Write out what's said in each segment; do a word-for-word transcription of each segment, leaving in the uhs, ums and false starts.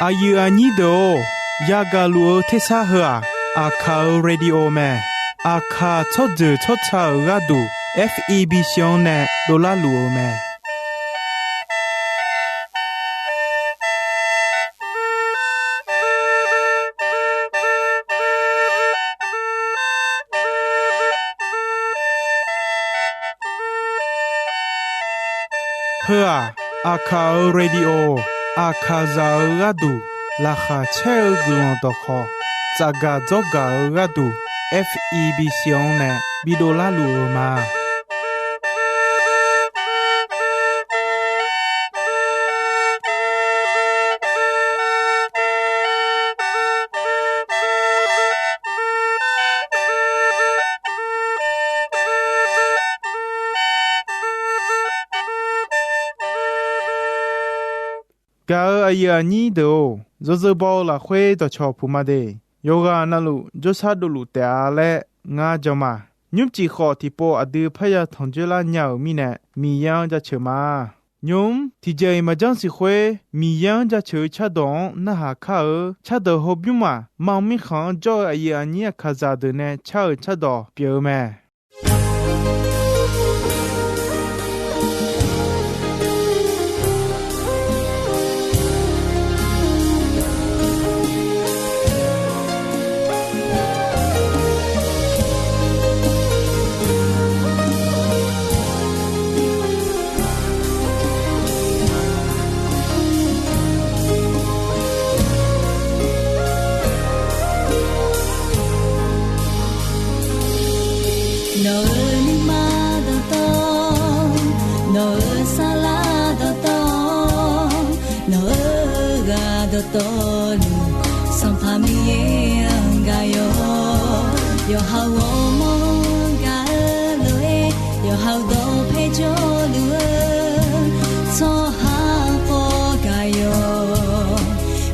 Aqyuif aqnyir deuq-or, yagaq luf-eu tersar heu-aq, Aqkaq-euq radio mae. Aqkaq tsawrjeuq tsawrca-euq gharduq, F E B C-anr nae dovlar luf-eu mae. Heu-aq, Aqkaq-euq radio, Aqkaqzaq-euq gharduq laqkhaq caer-eu guiqlanq dawqkhawq, tsafgaq dzawrgaq-eu gharduq, F E B C-anr nae bidov larluf-eu ma. Gaq-euq aqyuif aqnyir deuq-or, yawzeu baw-eu lafkhoer dawqcawq puq ma de. Yawqghaq navluf jawrshar dovluf taef-a laer ngar jan ma. Nymrcif khawf tiqpov aqdui parya tanqjoer lar nya-euq mirnae, Miqyaer-anr jaceuq ma. Nymq-mr tiqjeq-iq maqjanr siq khoer, Miqyaer-anr jaceuq-eu cardawq-anr narhaq kar-eu cardawq hawbymr maq mam mirkhanq-anr jawr-eu aqyuif aqnyir Aqkaqzaq deuq nae car-euq cardawq pyeuf-eu mae. Nawq-euq nuima dawqtawv, nawq-euq saflar dawqtawv, nawq-euq ghaq dawqtawvluf, Sanqpaq Miqyaer-anr gaq-awq. Yawqha-euq ghawrmawr-anr gaq-eu lof-aer, yawqha-euq dawqpae jawrluf-eu tsawrhaq khawf gaq-awq.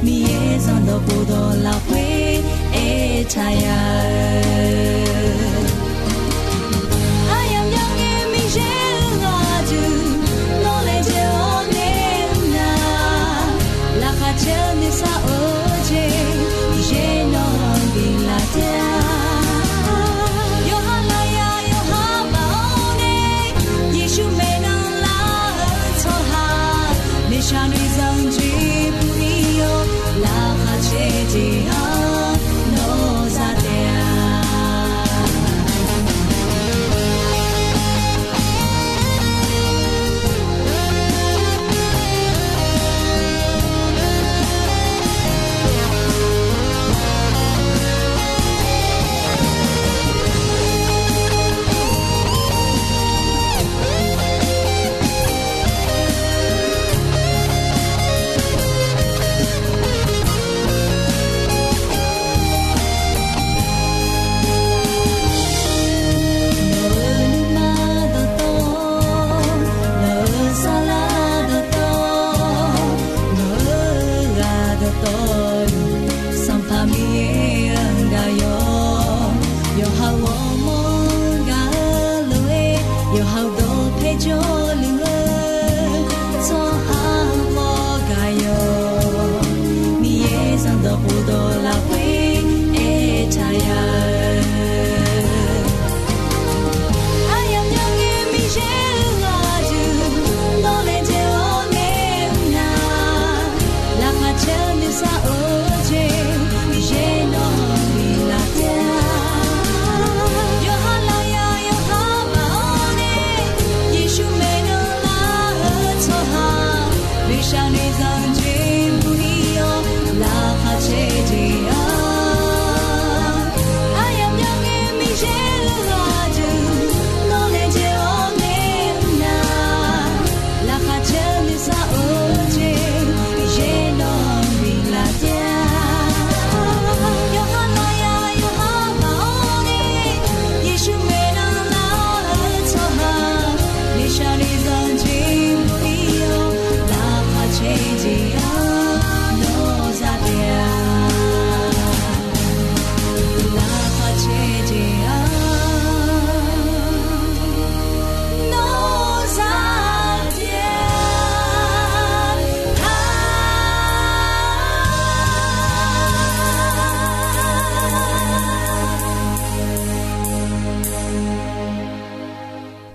Miqyaer zanqdawq khofdawq lafkhoer aertaq ya-eu Aryamq yawqngae Miqyaer-euq ghaq duq, nawr laejae-awr nae mr nar, laqkhaq caer-eu nuisar-eu jeq, Miqyaer nawq-anr biflaf taef-a. Yawqha lafyaq yawqha baf-awr nae, Yeqsur maeqnan lar-eu tsawrhaq, noeqshaq noeqzanq jeq puq ir-awr, laqkhaq caer jeq-anr nawr za taef-a.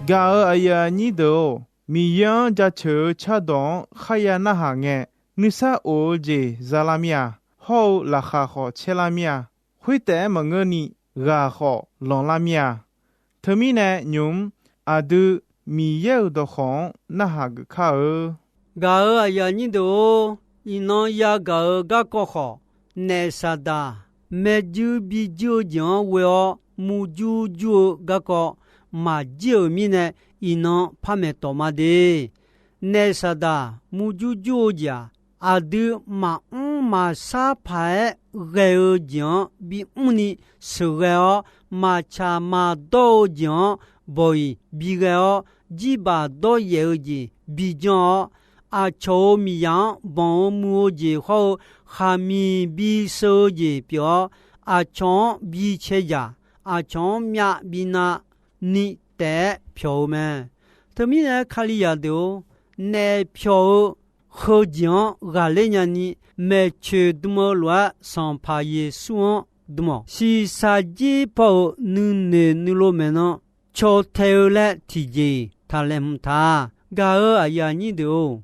Gaq-euq aqyuif aqnyir deuq-or, Miqyaer-anr jaceuq-eu cardawq-anr kharya narhaq ngae, nuisar of-eu jeq za lar mir-a. Hawr-eu laqkhaq khawf caer lar mir-a. Khoertaef-aer maqngeurni, ghaq khawf lanqlar mir-a. Teumirnae nymq-mr aqdui Miqyaer-euq dawqkawq-anr narhaq geuf kar-eu. Gaq-euq aqyuif aqnyir deuq-or, iqnan yagaq-eu garkawv khawf, naef Saqdaq maerjuir bijuir-eu jeq-anr ghoe-awr murjur jur-eu garkawv maqjir-euq mirnae, iqnan par maeqtawq ma de. Naef Saqdaq murjur jur-eu jeq-aq, aqdui maqmr maqshar paq-aer ghae-eu jeq-anr bimrni sheuqghae-awr, maqtsaq maqdawr-eu jeq-anr bawq-iq bighae-awr, jirbaq dawryaef-eu jeq bijanr-awr, aqcawq-euq miqzaq-anr banq-eu muiq-eu jeq hawr-eu khaqmiq bisheu-eu jeq pyeuf-awr, aqcawq-anr bicae jaq, aqcawq-anr myav binav ni taef-aer pyawq-eu mae. Teumirnae Kalizaq deuq-or, naef pyawq-eu heujeq-anr ghaqler nyani, maeqtsoeq dm-eu lof-aer Sanqpaq Yeqsur-anr dm-awq. Shiqshaq jir paw-euq nuinoeq nuilov maeqnan caw tae-eu laer tiqjeq-iq taqlaeqhmq ta. Gaq-euq aqyuif aqnyir deuq-or,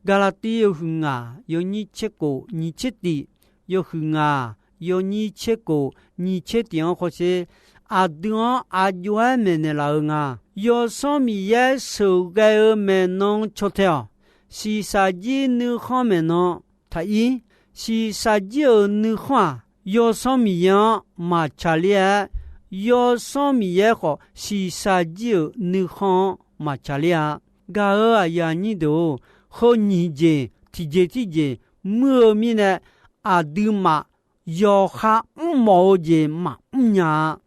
Gaqlaqtiv yawhuiq ngaq yawnyir tser kof nyiq tser tif, yawhuiq ngaq yawnyir tser kof nyiq tser tif-anr hawsher, aqdui-anr aqjox-aer maeqnaeq laf-eu nga. Yawsanr Miqyaer sheuqghae-eu maeqnan caw tae-awq. Shiqshaq jir nuikhanr maeqnan taq ir. Shiqshaq jir-euq nuikhanr-aq, Yawsanr Miqyaer-anr maqtsaq ler-aer, Yawsanr Miqyaer khawf shiqshaq jir-euq nuikhanr-anr maqtsaq ler-a. Gaq-euq aqyuif aqnyir deuq-or, heu nyiq jeq tiqjeq tiqjeq muir-eu mirnae, aqduimaf yawqha mrmawf-eu jeq maqmr nya-a.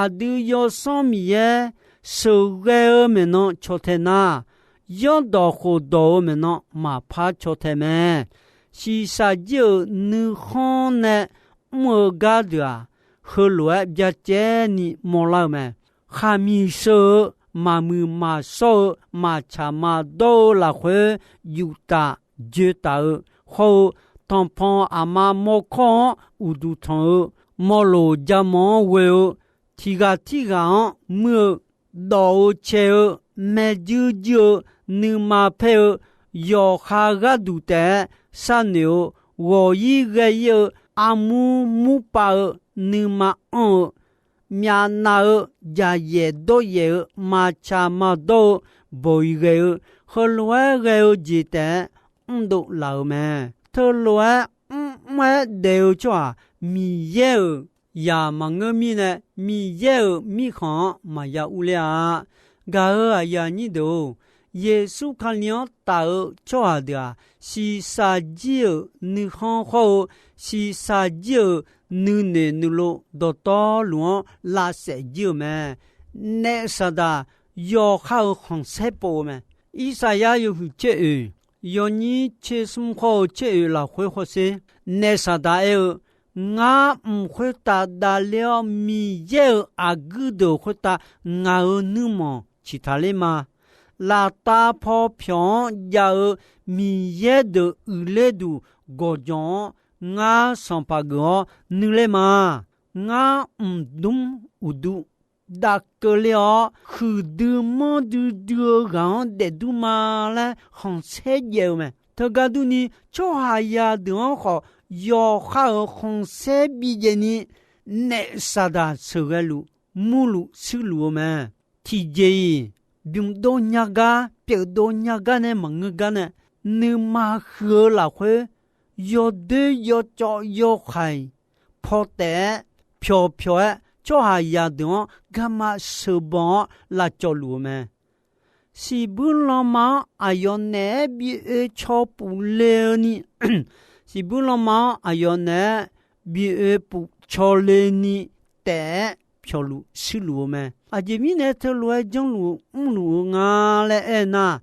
Aqdui Yawsanr Miqyaer sheuqghae-eu maeqnan caw tae nar, yanrdawq khofdawq-eu maeqnan maqpar caw tae mae. Shiqshaq jir-euq nuikhanr nae mr-eu gar deuq-aq, heulof-aer byacaevni mawrlar-eu mae. Khaqmiq sheu-eu, maqmuiq maqshawr-eu, maqtsaq maqdawr-eu lafkhoer, yuftaf joetaf-eu hawr-eu, tanqpanq aqma mawrkawr-anr uqduq tanq-eu, mawrloq jamanq-anr ghoe-eu, tiqghaq tirghaq-anr muir-eu, dawq-eu cae-eu, maerjuir juir-eu, nuima paer-eu, yawqha gharduq taef-aer sharnoeq-eu, ghawq-ir ghae-ir-eu, armur murpav-eu, nuima anr-eu, myavnav-eu, jaqyaef dawryaef-eu, maqtsaq maqdawr-eu, bawq-iq ghae-eu, heulof-aer ghae-eu jeq taef-aer mrdov laf-euq mae. Teulof-aer mrmr-aer daef-eu tsawrhaq Miqyaer-euq zaq maqngeur mirnae, Miqyaer-euq mirkhanq-anr maqya urler-a. Gaq-euq aqyuif aqnyir deuq-or, Yeqsur Kali-anr taf-eu tsawrhaq deuq-aq, shiqshaq jir-euq nuikhanr hawr-eu, shiqshaq jir-euq nuinoeq nuilov dawqtawvluf-anr lavsaef jir-euq mae. Naef Saqdaq yawqha-euq khanqsaer pov-eu mae. Irsaqyar yawhuiq tser oeq, yawnyir tser smr hawr-eu tser oeq lafkhoer hawsher, naef Saqdaq aer-eu, Ngar mq khoertav davler-awr, Miqyaer-euq aqguir deuq khoertav ngaq-euq nuirmanq ciqtaq ler ma. Laftav paw pyawq-anr jav-eu Miqyaer deuq uiqler duq gawqjawq-anr ngar sanqpaq geuf-awr nuiler ma. Ngar mqdmr uqduq dav keuvler-awr, huiqdui manrdui dui-eu ghaq-anr daefdur ma laer khanqsaer jaev-eu mae. Teugar durni, tsawrhaqzaq deuq-anr khawf yawqha-euq khanqsaer bijaev ni, naef Saqdaq sheuqghae luf, murluf shuirluf-eu mae. Tiqjeq-iq, bymqdov nya gar, pyeufdov nya gar nae maqngeur gar nae, nuima huiq-eu lafkhoer, yawdoer yawcawv yawhaiq paw taef-aer pyawqpyawq-aer, tsawrhaqzaq deuq-anr garma sheuqbanq-awr lavcawv luf-eu mae. Siqbuir lanma-anr aqyawf naeq-aer bi oe caw puf le-eu ni, siqbuir lanma-anr aqyawf naeq-aer bi oe puf caw le ni taef-aer pyawqluf shuirluf-eu mae. Aqjeq mirnae teulof-aer janrluf-eu mrluf-eu nga laer aernar,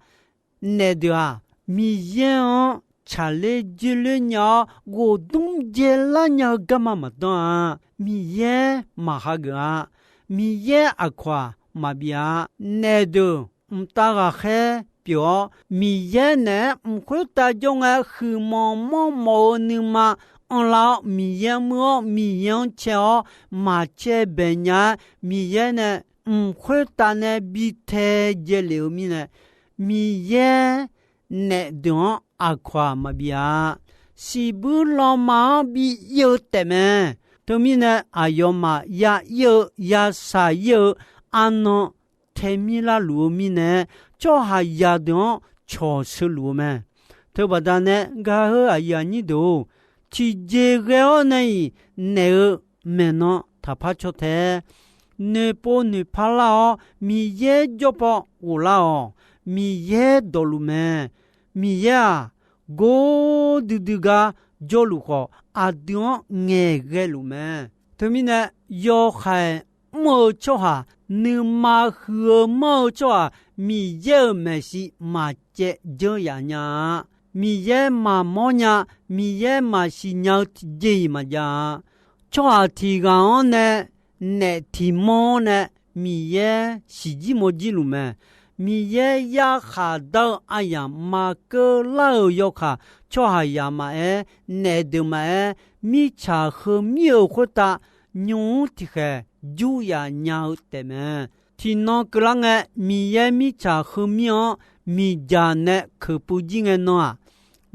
naef deuq-aq, Miqyaer-anr tsaqler joerler nya-awr, ghofdmr jaelar nya-eu garma maqdanr-a. Miqyaer maqhageuf-a. Miqyaer aqkawq-aq maqbif-a. Naef deuq mqtav ghaqkhaer pyeuf-awr, Miqyaer naeq-aer mq khoertav jawr ngae, huiqmawf manrmawf-eu nuima anrlar-awr, Miqyaer muir-awr, Miqyaer-anr cae-awr, maqcae bae nya-aer, Miqyaer nae mq khoertav nae bi tae jae lef-eu mirnae, Miqyaer naef deuq-anr aqkawq-aq maqbif-a. Siqbuir lanma-anr bi ir-eu taefmae. Teumirnae, aqyawfmaf ya ir-eu, ya shaq ir-eu arnan tae mir larluf-eu mirnae, tsawrhaqzaq deuq-anr cawq sheu luf-eu mae. Teubaqda nae gaq-eu aqyuif aqnyir deuq-or, tiqjeq ghae-awr nae-iq naef-eu maeqnan taqpar caw tae, noeqpov noeqpar lar-awr Miqyaer jawr paw ghoflar-awq. Miqyaer dawqluf mae. Miqyaer-aq, gor duidui gar jawrluf khawf, aqdui-anr ngaeqghae luf mae. Teumirnae, yawkhaeq mr-eu tsawrhaq, nuima huiq-eu manr-eu tsawrhaq, Miqyaer-euq maeqshi maqcaev dzeur yaf nya-a. Miqyaer maqmawr nya, Miqyaer maqsiq nya-eu tiqjeq-iq maqjav-a. Tsawrhaq tiq ghaq-anr nae naef tiq manr-anr nae Miqyaer siqjir mawrjir luf mae. Miqyaer yarkhaq dar-eu aryamq maqkeuv lar-euq yawkaq, tsawrhaqzaq maqaer, naef deuq maqaer, mirtsaq heumir-euq khoertav nymq-mr tiqkhaeq jur yaf nya-eu taefmae. Tiqnan keuvlar ngae, Miqyaer mirtsaq heumir-anr miqdzaq nae keuqpuiv jir ngae nan-aq,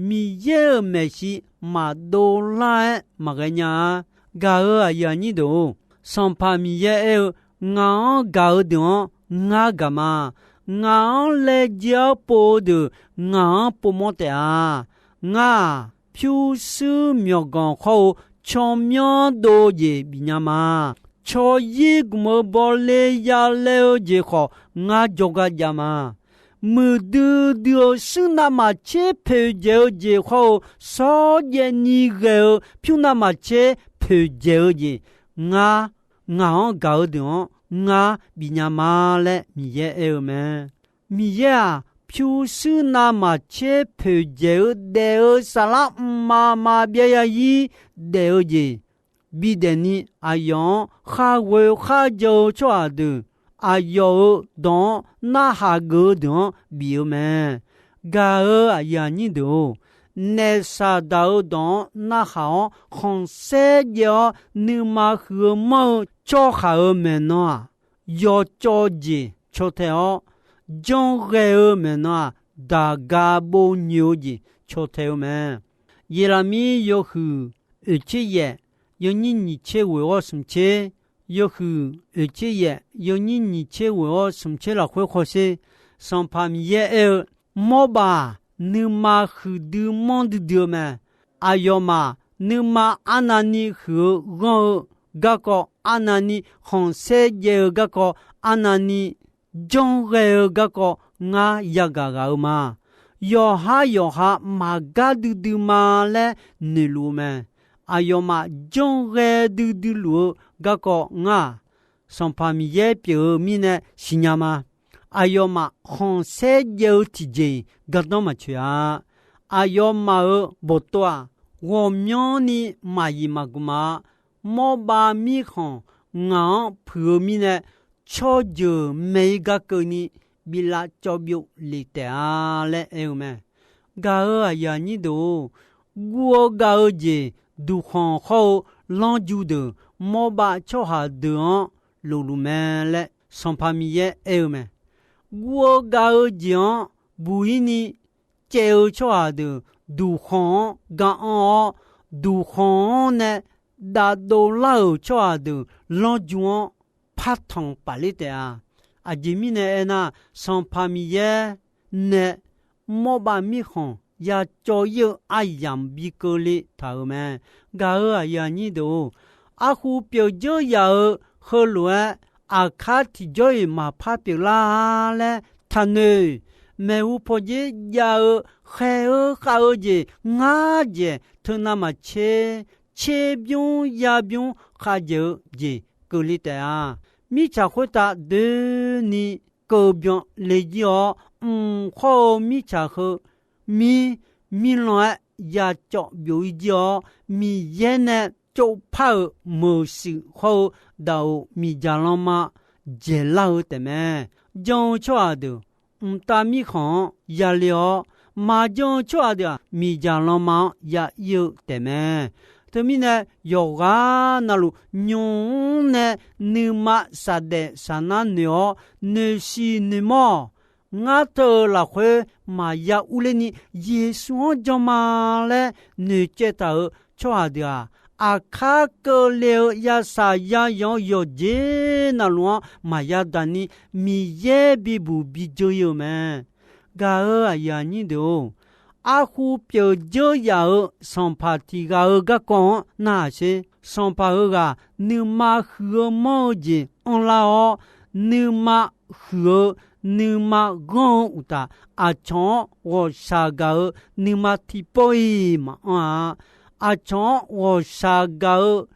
Miqyaer-euq maeqshi maqdov lar-aer maqghae nya-a. Gaq-eu aqyuif aqnyir deuq-or, Sanqpaq Miqyaer aer-eu, Ngaq-anr gaq-eu deuq-anr ngar gaq ma. Ngaq-anr laejae-awr pov-eu deuq ngaq-anr povmawr taef-a. Ngar-aq, pyurshuir myawqganq khawr-eu tsawrmyanr dov-eu jeq bifnya ma. Tsawryir gmq-eu bawle yalae-eu jeq khawf, ngar jawrgar jav ma. Muiqdui dui-eu suir navmaqtser poeqdzaeq-eu jeq khawr-eu, shawrjaev ni ghae-eu pyur navmaqtser poeqdzaeq-eu jeq, ngar, ngaq-anr gaq-eu deuq-anr ngar bifnya ma laer Miqyaer aer-eu mae. Miqyaer-aq, pyurshuir navmaqtser poeqdzaeq-eu daef-eu saflar mqmaq maqbyav ya-ir daef-eu jeq, bidaef ni aqyawf-anr kharghoe kharjan-eu tsawrhaq deuq, aqyawf-euq dawq-anr narhaq geuf-eu deuq-anr bif-eu mae. Gaq-eu aqyuif aqnyir deuq-or, naef Saqdaq-euq dawq-anr narhaq-awr khanqsaer jaev-awr nuima huiq-eu manr-eu tsawrhaq-euq maeqnan-aq, yawcawv jeq caw tae-awr, janrghae-eu maeqnan-aq, daqga bov nyoeq-eu jeq caw tae-eu mae. Yeqlaqmir yawhuiq oeqtser yaef, yawnyir nyiqtser ghoeq-awr smqtser, yawhuiq oeqtser yaef, yawnyir nyiqtser ghoeq-awr smqtser lafkhoer hawsher. Sanqpaq Miqyaer aer-eu, Mawrbav nuima huiqdui manrdui dui-eu mae. Aqyawfmaf nuima arnavni huiq-eu ghanr-eu garkawv, arnavni khanqsaer jaev-eu garkawv, arnavni janrghae-eu garkawv ngar yagaq ghaq-eu ma. Yawqhar yawqha maqgar duidui ma laer noeqluf-eu mae. Aqyawfmaf janrghae duidui luf-eu garkawv ngar-aq, Sanqpaq Miqyaer pyeuf-eu mirnae siqnya ma. Aqyawfmaf khanqsaer jaev-eu tiqjeq-iq gardanr maqtsoeq-a. Aqyawfmaf-euq bawqtov-aq, ghawqmyanrni maqyif maqguq ma-a. Mawrbav mirkhanq ngaq-anr puiq-eu mirnae, tsawrjeuq maeq-ir gar keuvni bi lavcawv byov lef taef-a laer aer-eu mae. Gaq-eu aqyuif aqnyir deuq-or, guv-eu gav-eu jeq duqkhanq hawr-eu lanrju deuq, Mawrbav tsawrhaq deuq-anr lofluf mae laer Sanqpaq Miqyaer aer-eu mae. Guv-eu gav-eu jeq-anr buq-ir ni caev-eu tsawrhaq deuq duqkhanq-anr ga anr-awr, duqkhanq-anr nae dav dovlar-euq tsawrhaq deuq lanrju-anr partanq pafler taef-a. Aqjeq mirnae aernar, Sanqpaq Miqyaer nae Mawrbav mirkhanq yacawv-ir-eu aryamq bi keuvle taq-euq mae. Gaq-eu aqyuif aqnyir deuq-or, arhu pyeuf dzeur yaf-eu heulof-aer aqkar tiqjawr-iq maqpar pyeuflar-a laer taqnoeq. Maeqhu pawqdzer jav-eu khaeq-eu khav-eu jeq ngar dzaeq teu navmaqtser, tserbymr yabymr khavdzaeq-eu jeq keuvle taef-a. Mirtsaq khoertav doeni keuvbyan le jir-awr, mq khawr-eu mirtsaq heu mir, mirlan-aer yacawv byov-ir jir-awr, Miqyaer nae tsovpar-euq meuqshuif hawr-eu daqoq miqdzaq lanma dzaeqlar-eu taef mae. Jan-eu tsawrhaq deuq mqtav mirkhanq-anr yale-awr, maqjan-eu tsawrhaq deuq-aq, miqdzaq lanma-anr ya ir-eu taef mae. Teumirnae yawqghaq navluf nymq-mr nae nuima shaqdaef shaqnar noeq-awr noeqshiq noeqmawr-awq. Ngar teu-eu lafkhoer maqya urler ni Yeqsur-anr jan ma laer noeqcaev taq-euq tsawrhaq deuq-aq, aqkar keuvle-eu yashaq yazanq-eu yawqjeq navluf-anr maqya daq ni Miqyaer bibuq bijeuv-ir-euq mae. Gaq-euq aqyuif aqnyir deuq-or, arhu pyeuf dzeur yaf-euq sanqpaq tiq ghaq-euq garkawv-anr narhaq sher. Sanqpaq heughaq nuima huiq-eu manr-eu jeq anrlar-awr, nuima huiq-eu, nuima ghanr-eu uqtaf, aqcawq-anr ghawqshaq gaq-eu nuima tiqpov-iq maqanr-a. Aqcawq-anr ghawqshaq gaq-eu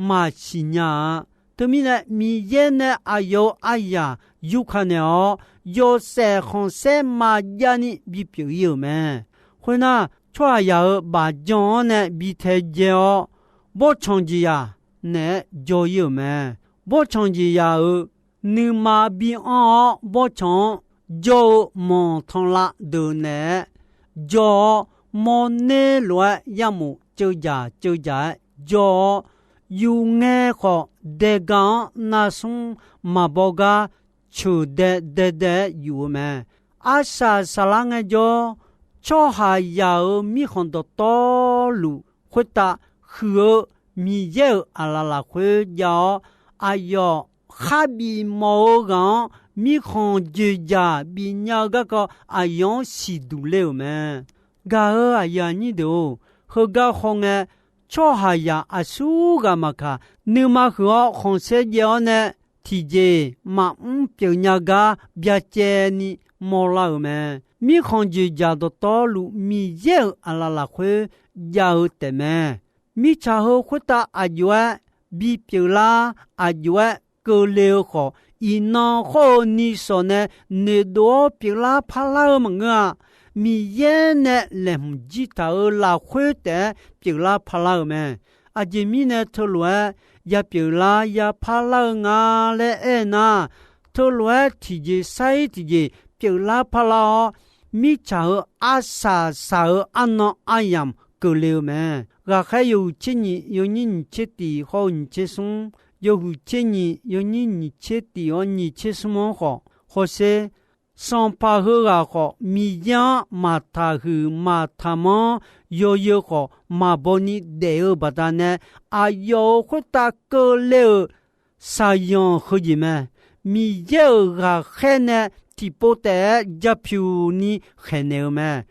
maqsiq nya-a. Teumirnae Miqyaer nae aqyawf-euq aryaq yurkaq naeq-awr, yawshaef khanqsaer maqjav ni bipyeuf-ir-euq mae. Khoernar, tsawrhaqzaq-euq bafjan-anr nae bi taedzae-awr, bawrtsanq jeqzaq naeq-aer jawr-ir-euq mae. Bawrtsanq jeqzaq-euq nuima bi anr-awr, bawrtsanq-anr jawr-eu manqtanqlav deuq naeq-aer jawr-awr, mawrner lof-aer yarmof ceuv jaq ceuv jaq-aer jawr-awr, yungae khawf daega-anr narsmr maqbaw gar ceuq dae daedae-aer yuf-eu mae. Arsaq saqlar ngaejawr, tsawrhaqzaq-euq mirkhanq dawqtawvluf khoertav huiq-eu Miqyaer-euq aqlaf lafkhoer jav-awr, aqyawf kharbif mawf-eu ghaq-anr mirkhanq joeqjaq bifnya-eu garkawv aqyawf-anr siqduq ler-euq mae. Gaq-euq aqyuif aqnyir deuq-or, heugar hawngae, tsawrhaqzaq aqsurghaq maqkaq, nuima huiq-awr khanqsaer jaev-awr nae tiqjeq maqmr pyeufnya gar byacaevni mawrlar-euq mae. Mirkhanq joeqjaq dawqtawvluf Miqyaer-euq aqlaf lafkhoer jav-eu taefmae. Mirtsaq heu khoertav aqjox-aer bipyeuf lar, aqjox-aer keuvle-eu khawf, iqnan khawr-eu nishawq nae noeqdov-awr pyeuflar parlar-eu maqngeur-a. Miqyaer nae laeqhmq jir taq-euq lafkhoer taef-aer pyeuflar parlar-eu mae. Aqjeq mirnae teulof-aer ya pyeuflar ya parlar-eu nga laer aernar, teulof-aer tiqjeq sair tiqjeq pyeuflar parlar-awr, mirtsaq heu arsaq saq-eu arnan aryamq keuvle-eu mae. Ghaqkhaer yawhuiq tser nyiq yawnyir nyiq tser tiq hawr-eu nyiq tser smr, yawhuiq tser nyiq yawnyir nyiq tser tiq hawr nyiq tser smr-anr khawf hawsher. Sanqpaq heughaq khawf, Miqyaer-anr maqtaqhuiq maqtaqmanr, yawzeu khawf maqbaw ni daef-eu baqdanae, aqyawf-euq khoertav keuvle-euq shaqzanq heujeq mae. Miqyaer-euq ghaqkhaer nae tiqpov taef-aer japyuq ni khaeqnaeq-eu mae.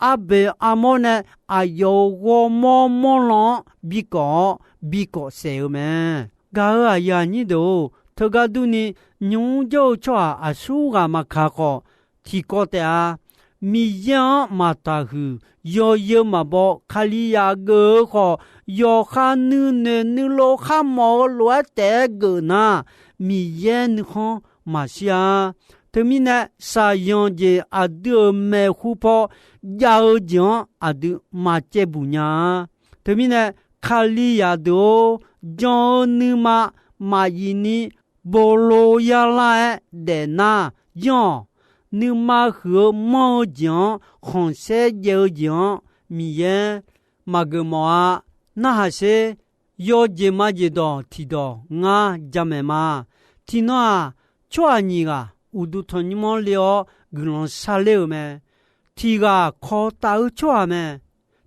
Arboeq armawr nae aqyawf-euq ghawrmawr mawrlan-anr bikawf-awr bikawf saef-eu mae. Gaq-euq aqyuif aqnyir deuq-or, teugar durni, nymq-mr jawr-eu tsawrhaq aqsurghaq maqkaq khawf, tiqkawv taef-a. Miqyaer-anr maqtaqhuiq, yawzeu maqbaw, Kalizaq geuf-eu khawf, yawqha nuinoeq nuilov kharmawf-eu lof-aer taef-aer geuf nar, Miqyaer nuikhanr maqshir-a. Teumirnae, shaqzanq jeq aqdui-euq maeqhu paw jav-eu jeq-anr aqdui maqcaevbuq nya-a. Teumirnae, Kalizaq deuq-or, jan-eu nuima maqyif ni bolo yarlar-aer daefnar yanr-awq. Nuima huiq-eu manr-eu jeq-anr, khanqsaer jaev-eu jeq-anr Miqyaer maqgeuf mawf-a. Narhaq sher. Yawjeq majeq dawq tiqdawq ngar jamaeq ma. Tiqnan-aq, tsawrhaq nyiq ghaq uqduq tanqnymr-anr le-awr guiqlanq sharler-euq mae. Tiq ghaq kawq taf-eu tsawrhaq mae.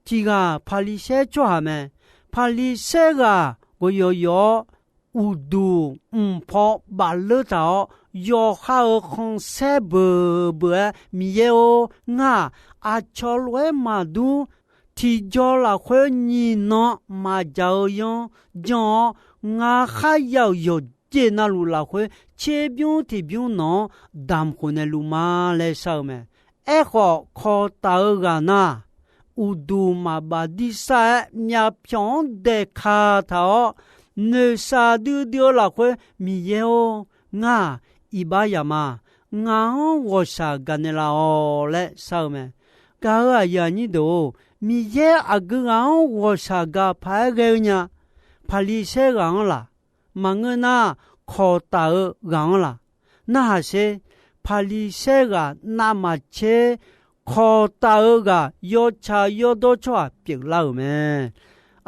Tiq ghaq Paqliqsaer tsawrhaq mae. Paqliqsaer ghaq gawqyawf yawf-awr, uqduq mqpaw bafleur taq-awr, yawqha-euq khanqsaer beuq beuq-aer, Miqyaer-or, ngar-aq, aqcawq lof-aer maqdur, tiqjaw lafkhoer nyiq nan maqjaq-eu yanr janr-awr, ngar kharya-euq yawqjeq navluf lafkhoer tserbymr tiqbymr nawq-anr damq khof naeqluf ma laer shar-eu mae. Aerkhawf, kawq taf-eu ghaq nar, uqduq maqbaf dirsar-aer myavpyawq-anr daeqkaq taq-awr, noeqshaq duidui-eu lafkhoer, Miqyaer-or, ngar-aq, iqbax yaf ma. Ngaq-anr ghawqshaq gaqnaeq laf-awq laer shar-eu mae. Gaq-euq aqyuif aqnyir deuq-or, Miqyaer aqgeu ghaq-anr ghawqshaq gaq paq-aer ghae-eu nya. Paqliqsaer ghaq-anr laq, maqngeur nar, kawq taf-eu ghaq-anr laq. Narhaq sher. Paqliqsaer ghaq navmaqtser kawq taf-eu ghaq yawtsaq yawdawr tsawrhaq pyeuflar-euq mae.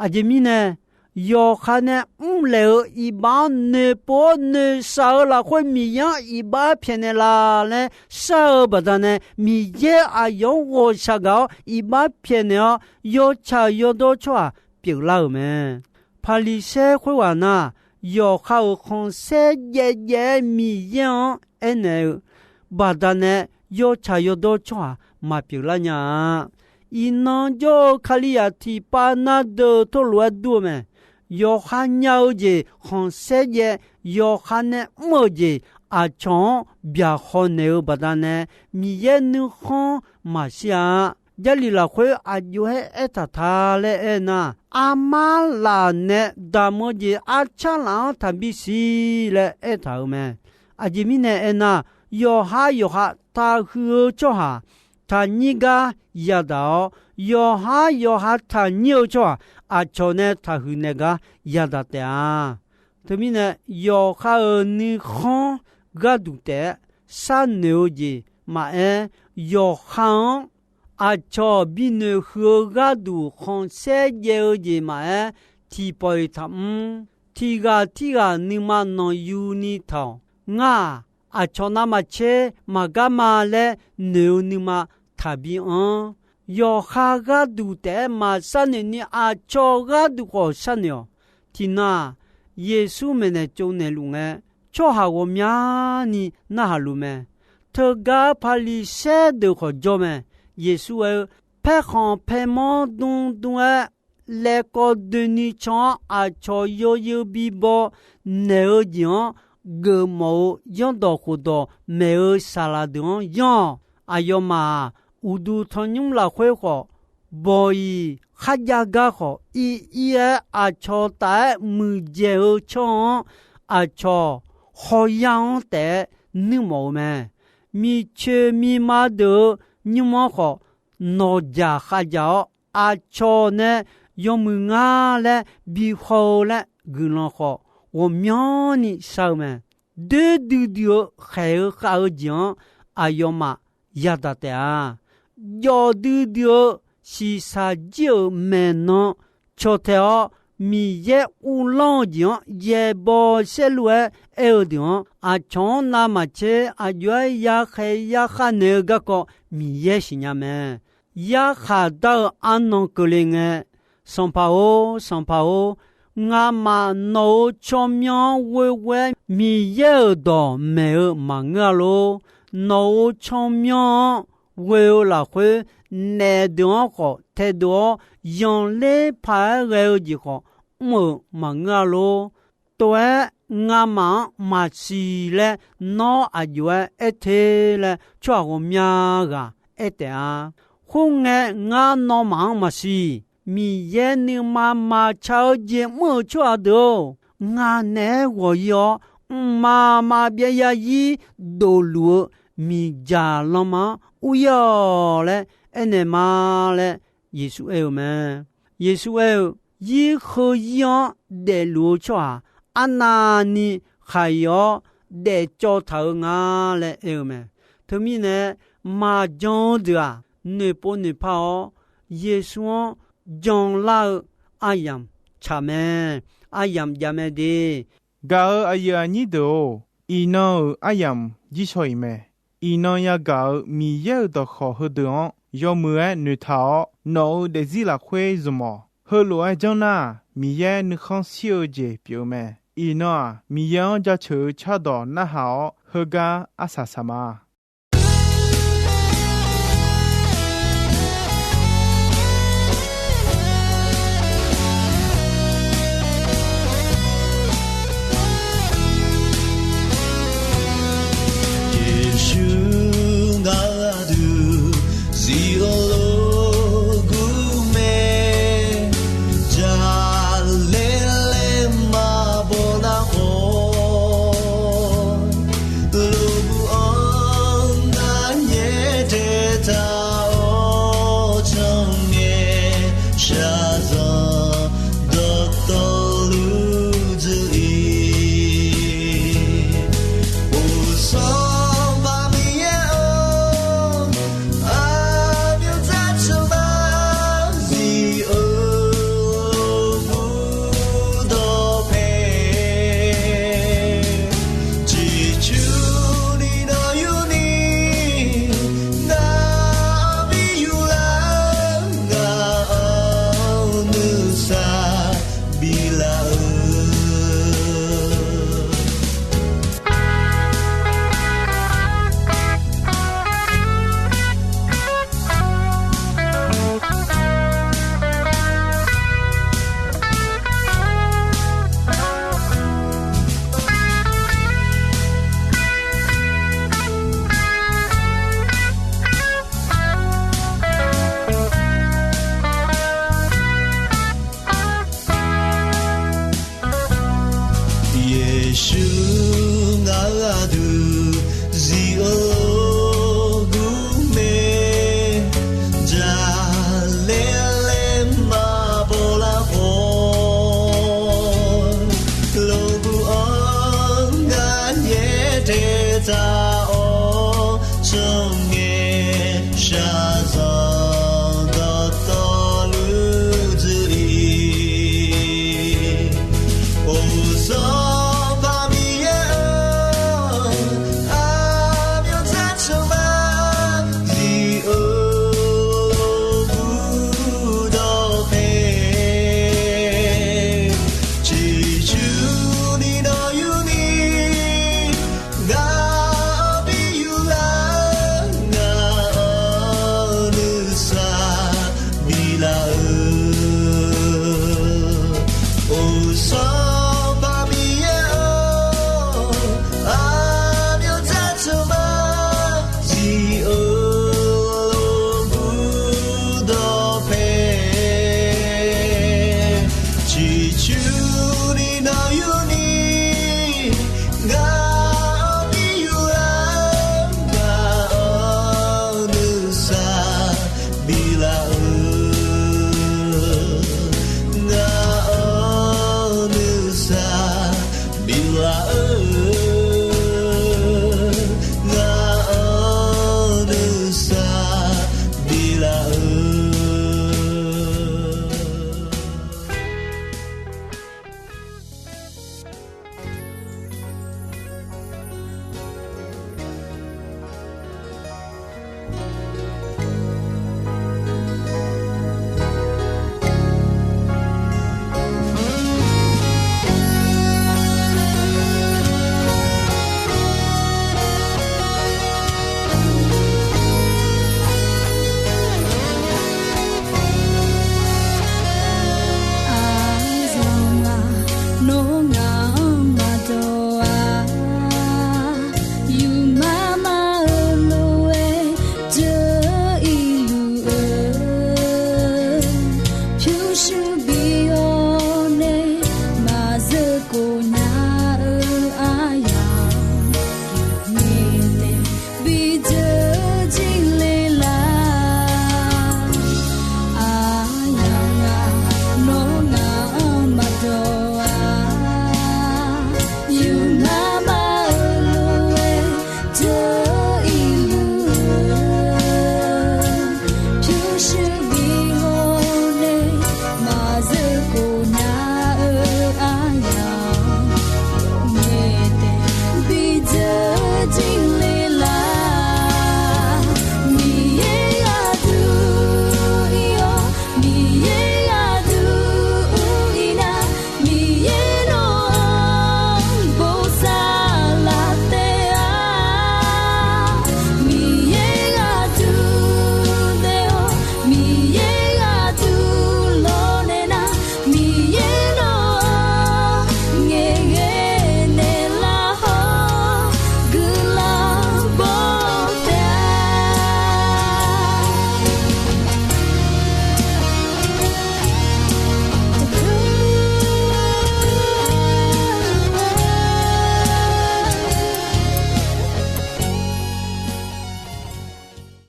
Aqjeq mirnae, yawqha nae mrlaeq-eu iqbax-anr noeqpov-awr noeqshaq-eu lafkhoer Miqyaer-anr iqbax pyaeqnaeq laf laer shar-eu baqdanae, Miqyaer aqyawf-anr ghawqshaq gaq-awr iqbax pyaeqnaeq-awr, yawtsaq yawdawr tsawrhaq pyeuflar-euq mae. Paqliqsaer khoerghaq nar, yawqha-euq khanqsaer jaev jaev-aer Miqyaer-anr aernaeq-eu baqdanae, yawtsaq yawdawr tsawrhaq maqpyeuflar nya-a. Iqnan jawr-eu Kalizaq tiqpav na deuq tawrlof-aer dur-eu mae. Yawqha nya-eu jeq khanqsaer jaev, yawqha nae mr-euq jeq aqcawq-anr byaqhaw naeq-eu baqdanae, Miqyaer nuikhanr maqshir-a. Jarlif lafkhoer aqjox-aer aertaq ta laer aernar, armar laf nae damq-eu jeq arcar laf-anr taqbi siq laer aertaq-euq mae. Aqjeq mirnae aernar, yawqha yawqha taqhuiq-eu tsawrhaq taqnyir gar yadaq-awr, yawqha yawqha taqnyir-eu tsawrhaq aqcawq nae taqhuiq naeq gar yadaq taef-a. Teumirnae, yawqha-euq nuikhanr gharduq taef-aer sharnoeq-eu jeq maqaer, yawqha-anr aqcawq binoeq huiq-eu gharduq khanqsaer jaev-eu jeq maqaer, tiqpawf-iq taqmr. Tiqghaq tirghaq nuima nanqyuni taq-awq. Ngar-aq, aqcawq navmaqtser maqgar ma laer noeq-eu nuima taqbi anr. Yawqha gharduq taef-aer maqsharnoeq ni aqcawq gharduq khawf sharnoeq-awq. Tiqnan-aq, Yeqsur maeqnaeq tsovnaeq luf ngae, tsawrhaq ghawqmyani narhaq luf mae. Teugar Paqliqsaer deuq khawf jawr mae. Yeqsur aer-eu, Paerkhanq paermanr dmdm-aer laevkawv doeni can-awr, aqcawq yawzeu bibaw naeq-eu jeq-anr geufmawf-eu zanrdawq khofdawq maeq-eu saqlaq deuq-anr yanr-awq. Aqyawfmaf-aq, uqduq tanqnymr lafkhoer khawf, bawq-iq kharjav gar khawf, ir ir-aer aqcawq taf-aer muiqdzaeq-eu tsawrhaq-anr, aqcawq hawya-anr taef-aer nuirmawf-eu mae. Miqcoeq miqma deuq-eu nymr-anr khawf, nawqjaq khavjaq-awr, aqcawq nae yawmuiq nga laer bihaw-eu laer guiqlanq khawf, ghawqmyanrni shar-eu mae. Doer duidui-eu khaeq-eu khav-eu jeq-anr aqyawfmaf yadaq taef-a. Jawf duidui-eu shiqshaq jir-euq maeqnan caw tae-awr, Miqyaer uvlanr-eu jeq-anr yaeqbawq saerlu-aer aer-eu deuq-anr, aqcawq-anr navmaqtser aqjox-aer yakhaeq yakhav naeq-eu garkawv Miqyaer siqnya mae. Yarkhaq dar-eu arnan keuvle ngae, Sanqpaq-or, Sanqpaq-or, ngamaf nawq-euq tsawrmyanr-anr ghoeghoe-aer Miqyaer-euq dawq maeq-eu maqngeur-a lor. Nawq-euq tsawrmyanr-anr ghoe-eu lafkhoer, naef deuq-anr khawf taedov-awr, yanqler paq-aer ghae-eu jeq khawf mr-euq maqngeur-a lor. Tov-aer ngamaf-anr maqsiq laer nawr aqjox-aer aer te laer tsawrhaq ghawqmya ghaq aer taef-a. Khoerngae, ngar nawmaf-anr maqsiq. Miqyaer nuima maqtsaq-eu jeq mr-euq tsawrhaq deuq-or, ngaq naeq-aer ghawq-ir-awr, mqmaq maqbyav yarzir doqluf-eu miqdzaq lanma-anr ur-ir-awq laer aernaeq ma laer Yeqsur aer-eu mae. Yeqsur aer-eu, Zir heu zir-anr daefluf-eu tsawrhaq arnavni khaq-iq-awr daefcawv taq-eu nga laer aer-eu mae. Teumirnae, maqjan-eu deuq-aq, noeqpov noeqpar-awr, Yeqsur-anr janlar-eu aryamq tsaq mae. Aryamq jav mae de. Gaq-euq aqyuif aqnyir deuq-or, iqnan-euq aryamq jirshaw-iq mae. Iqnan yagaq-euq Miqyaer-euq dawqkawq heudeuq-anr yawmuiq-aer noeqtaq-awr, nawq-euq daefzir lafkhoer zmq-awq. Heulof-aer janr nar, Miqyaer nuikhanr shir-eu jeq pyeuf-eu mae. Iqnan-aq, Miqyaer-anr jaceuq-eu cardawq narhaq-awr, heugar arsaq saq ma. Yeqsur ngaq duq zir-eu lof gur mae, jaqlaer maq baw nar khawf, lof gur-anr nar nyaer tae taq-awr, cangae shaqzanq dawqtawvluf dzuir-ir. Uqsanq maq Miqyaer-or, aqmyanluf tsawrhaq zir-eu lof gur